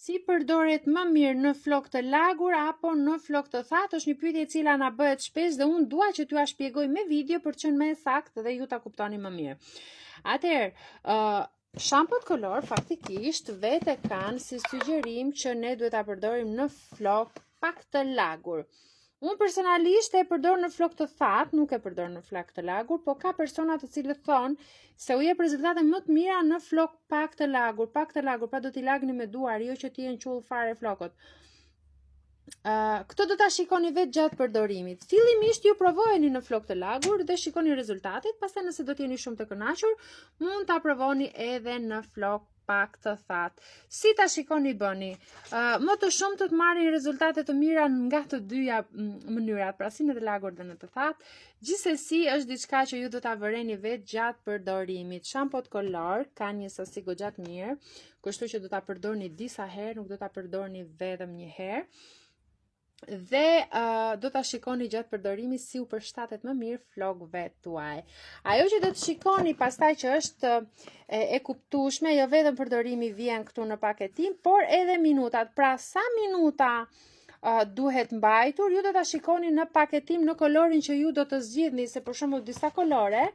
Si përdoret më mirë në flokë të lagur apo në flokë të thatë? Është një pyetje e cila na bëhet shpesh dhe unë dua që t'jua shpjegoj me video për të qenë më e saktë dhe ju ta kuptoni më mirë. Atëherë, ë uh, Shampot kolor faktikisht vetë kanë si sugjerim që ne duhet ta përdorim në flokë pak të lagur. Unë personalisht e përdor në flokë të thatë, nuk e përdor në flokë të lagur, po ka persona të cilët thonë se u jep rezultate më të mira në flokë pak të lagur, pak të lagur, pra do t'i lagni me duar, jo që të jenë qull fare flokët. Uh, këtë do ta shikoni vetë gjatë përdorimit. Fillimisht ju provojeni në flokë të lagur dhe shikoni rezultatet, pastaj nëse do të jeni shumë të kënaqur, mund ta provoni edhe në flokë pak të thatë. Si ta shikoni bëni? Uh, më të shumtët marrin rezultate të mira nga të dyja mënyrat, pra si në të lagur dhe në të thatë. Gjithsesi është diçka që ju do ta vëreni vetë gjatë përdorimit. Shampot kolor kanë një sasi goxha të mirë, kështu që do ta përdorni disa herë, nuk do ta përdorni vetëm një herë dhe uh, do ta shikoni gjatë përdorimit si u përshtatet më mirë flokëve tuaj. Ajo që do të shikoni pastaj që është e, e kuptueshme, jo vetëm përdorimi vjen këtu në paketim, por edhe minutat. Pra sa minuta uh, duhet mbajtur, ju do ta shikoni në paketim në kolorin që ju do të zgjidhni, se për shembull disa kolore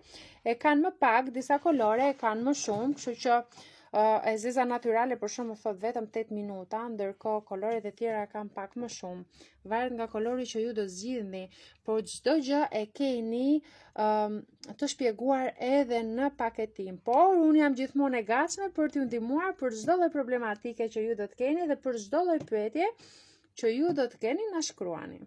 e kanë më pak, disa kolore e kanë më shumë, kështu që E zeza natyrale për shembull thotë vetëm 8 minuta, ndërkohë koloret e tjera kanë pak më shumë. Varet nga kolori që ju do zgjidhni, por çdo gjë e keni um, të shpjeguar edhe në paketim. Por unë jam gjithmonë e gatshme për t'ju ndihmuar për çdo lloj problematike që ju do të keni dhe për çdo lloj pyetje që ju do të keni na shkruani.